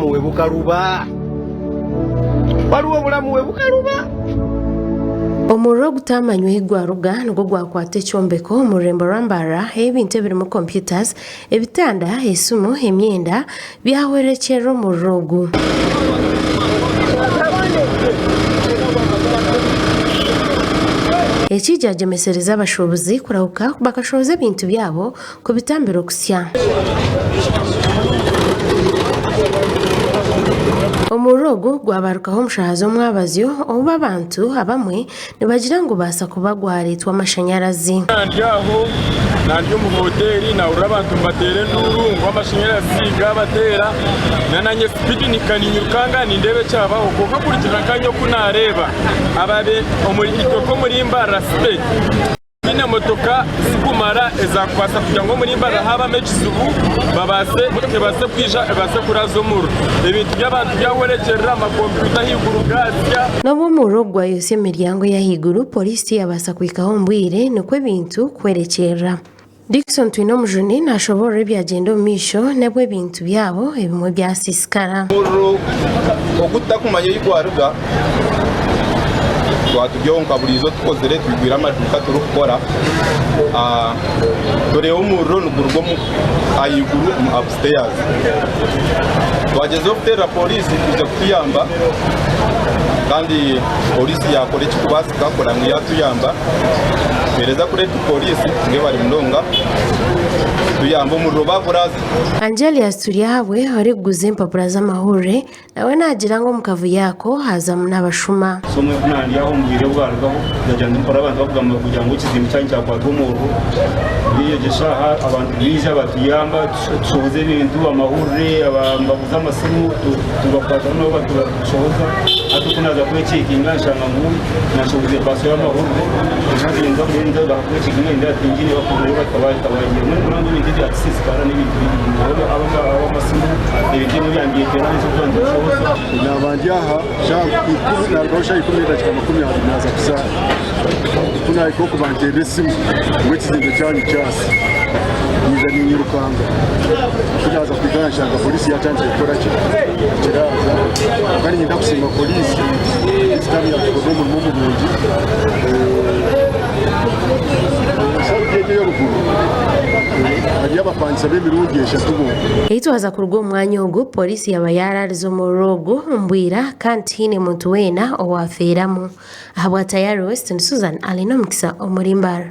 We bukaluba. Waliwo obulamu we bukaluba. Omuriro ogutamanywa ahi gwaruga nigwo gwakwata ekyombeko omu rurembo rwa Mbarara ebintu ebirimu computers, ebitanda, esimu, emyenda byahwerekyerera omuriro ogu. Eki kyagyemesereza abashuubuzi kurahuka bakashohoza ebintu byabo kubitambira okusya. Omuriro ogu gwabarukaho omu shaaha z'omwabazyo obu abantu abamwe nibagira ngu gubaasa kuba gwareetwa amashanyarazi. Ndi aho nandi omu hoteeri nahurira abantu nibateera enduuru ngu amashanyarazi gabateera nanye sipiidi nika ninyirukanga nindeeba ekyabaho kwonka kurugiirira nkanye oku nareeba itwe nk'omuri Mbarara city Twine motoka zirikumara ezakubaasa kugira ngu omuri Mbarara haabamu ekizibu babaase emotoka ebaase kwija ebaase kuraaza omuriro. Ebintu by'abantu byahwerekyerera, amakompyuta ahaiguru gaatsya. N'obu omuriro ogu gwayotsya emiryango ey'ahaiguru, pooriisi tiyabaasa kuhikaho omu bwire nikwo ebintu kuhwerekyerera. Dickson Twinomujuni nashoboorora ebyagyenda omu maisho n'obu ebintu byabo ebimwe byasiisikara. Omuriro ogu tutakumanya ei gwaruga twaturi nka buriijo tukozire twigwire amaduuka turikukora tureeba omuriro niguruga ahaiguru omu upstairs twagyezaho kuteerera pooriisi kwija kutuyamba kandi pooriisi yaakora ekirikubaasika kureba ngu yaatuyamba. Tuheereza kureeta pooriisi mwebare munonga kutuyamba omuriro baaguraza. Angelius Turyahabwe orikuguza empapura z'amahurire nawe naagira ngu omu kavuyo ako haazamu n'abashuma. So mbwenu ku nandi aho omu bwire obwarugaho ndagira ngu mpurire abantu bakugamba kugira ngu ekizimbe kyanyu kyakwatwa omuriro. Omuri egyo shaaha abantu baija batuyamba tushohoza ebintu, amahurire, nibaguza amasimu tubakwataho nabo batushohoza. Hati ku naaza kwekyeikinga nshanga ngu Nashoboize paso y'amahurire kwonka nza kwekyiga nindeeba tingiine bakaba bagiire mbwenu kureba ngu ebintu ebyakisiisikara n'ebintu bingi munonga ab'amasimu ebintu ebimwe byandyetera ahabw'okuba nibishohoza. Naaba ndi aha shaaha ikumi narugaho shaaha ikumi n'edakiika 20 naaza kuzaara. Ku naahika oku banteerera esimu ngu ekizimbe kyanyu kyasa. Naija niinyirukanga. Ku naaza kuhika aha nshanga poriisi yaatandikire kukora ki? Kiraaza. Kwonka niinyenda kusiima poriisi Sitaani yaatukorera omurimo murungi. Saidi egyo ey'oruguru hariyo abapangisa b'emirundi eshatu bonka. Ei twaza kuruga omu mwanya ogu, pooriisi yaaba yaaraarize omuriro ogu omu bwira kandi tihaine muntu weena owaafeeramu. Ahabwa Tayari West, ndi Susan Alinomukisa omuri Mbarara.